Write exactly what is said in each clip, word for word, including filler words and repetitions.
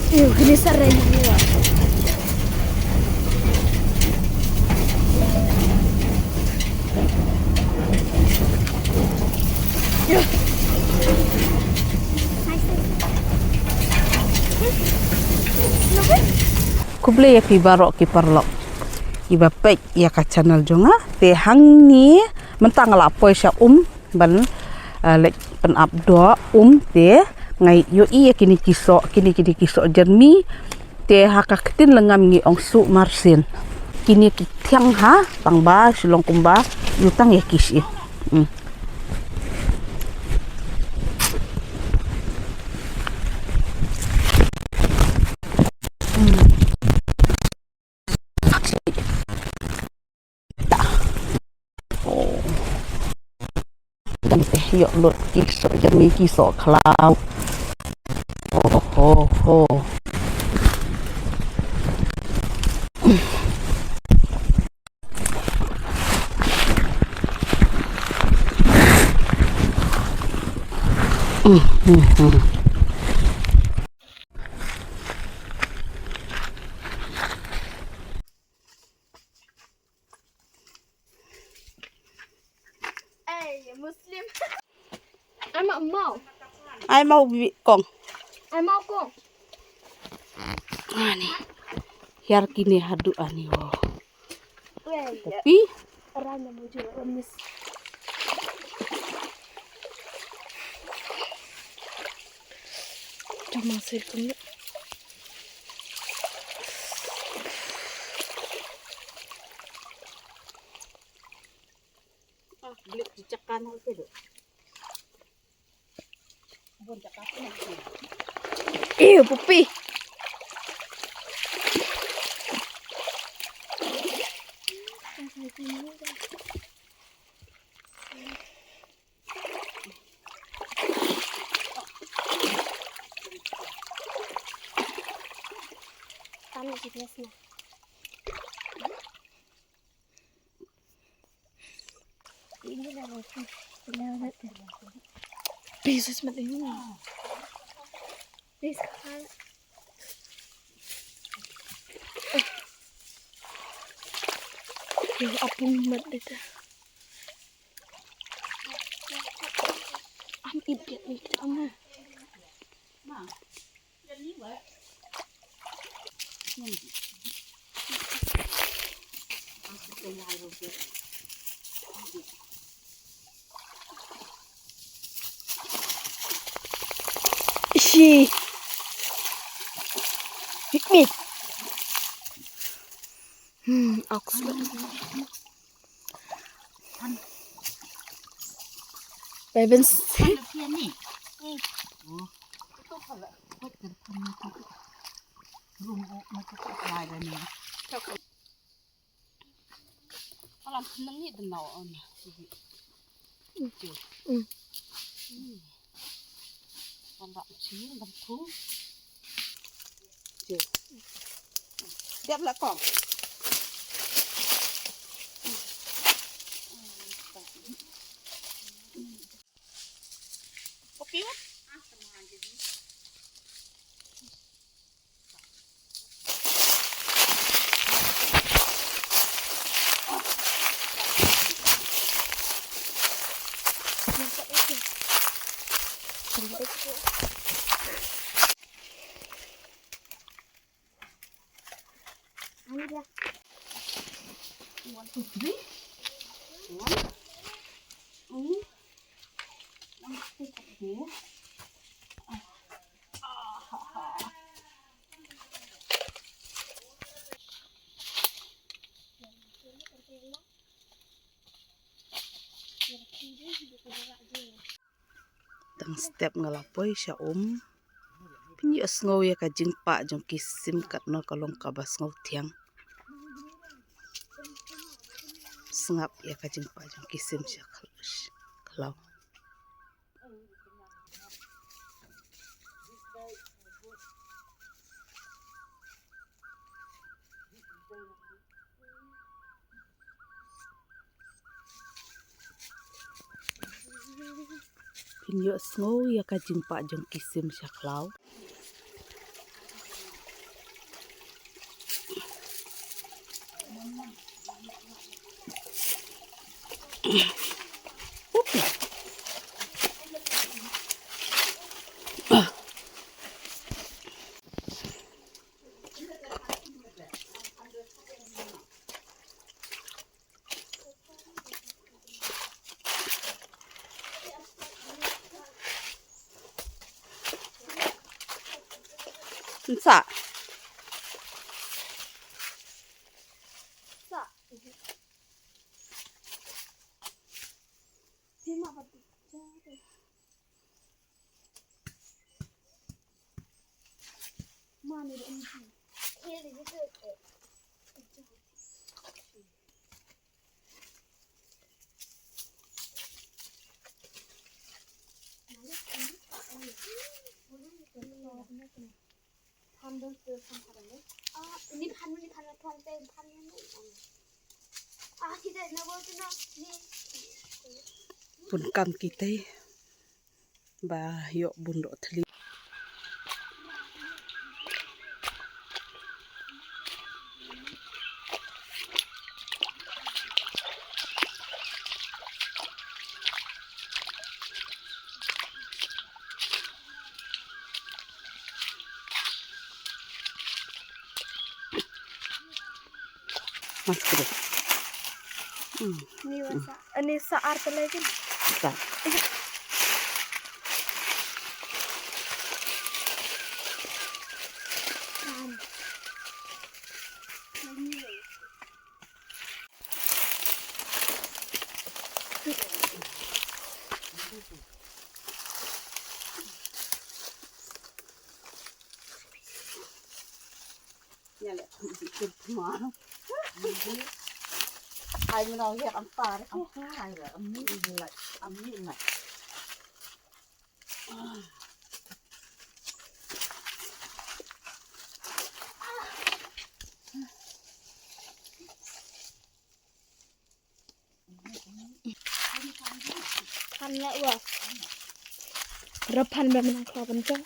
Ew, kine sarei ni wa. Khublei ïa phi baroh ki paralok kiba peit ïa ka channel jong nga. Te hangne mynta nga la poi sha um ban, eh, leit pynap doh um. Te nga ïohi ïa kine ki soh, kine, kine ki soh jermi. Te ha ka ktien lengam ngi ong suh marsien. Kine ki thiang ha, tang ba shu long kumba ïu tang ïa ki shi. Hmm. Oh. Kan teh ïoh lut ki soh jermi, ki soh khlaw. Oh, oh, oh. Ei, Muslim. Ai mau mau. Ai mau wi kong. Ai mau kong. Ani. Hiar kine haduh ani wo. Wei, ya. Tapi. Orang yang mau jual remis. Cuma sih kena. Ah, beli jejakan aja dulu. Bun cakap ni. Eh, pupi. Taruh di biasnya. Ini dah roti. Dah roti. Pisus mat ini. Pis kan. Ya, apung mat dah. Am idiot ni kita mah. Ishi. Pick me. Hmm, ox. Baby. Alam khnang ni dang nau on. Ju. Hmm. Hmm. Ban rak chin ban thung. Ju. Dep la kong. Kopi wat. One, two, three. One, two, one, two, three. Tang step nga la poi sha um. Pynïohsngew ïa ka jingpah jong ki sim katno ka long kaba sngewthiang. Sngap ïa ka jingpah jong ki sim sha khlaw. Pynïohsngew ïa ka jingpah jong ki sim sha khlaw. Nsa. Bun kam kitei ba ïoh bun doh thli. Mas kre. Hmm. Ni wasa. Ani sa ar ta lagi. Sa. Ai, mano, ya, ampar. Ampar, ai, ampar. Phan la wa. Ra phan ba mynang khlaw ban jong.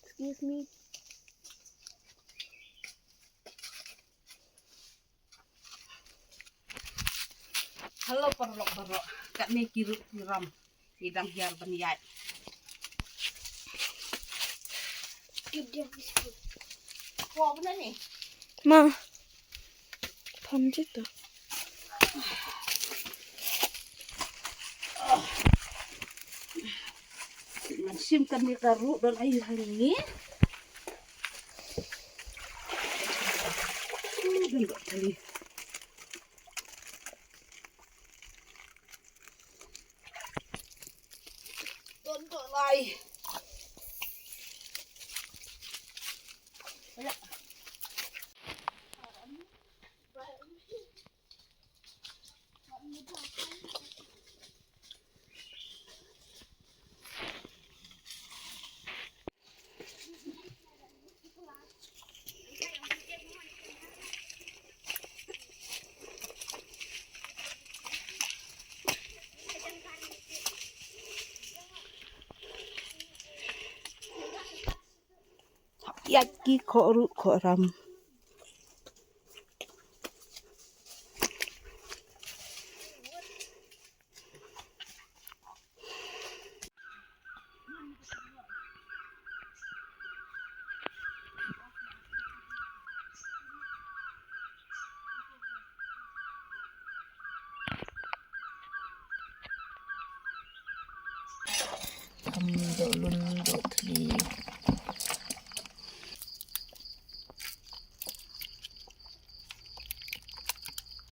Excuse me. Hello, paralok baroh. Katne ki ruh ki ram. Ki dang hiar ban ïaid. Ma. Pam jita. Ngan shim kane ka ruh don aïu hangne. Don doh thali. Don doh lai. Hap ïaid ki khohruh khohram. Kam doh lun doh thli.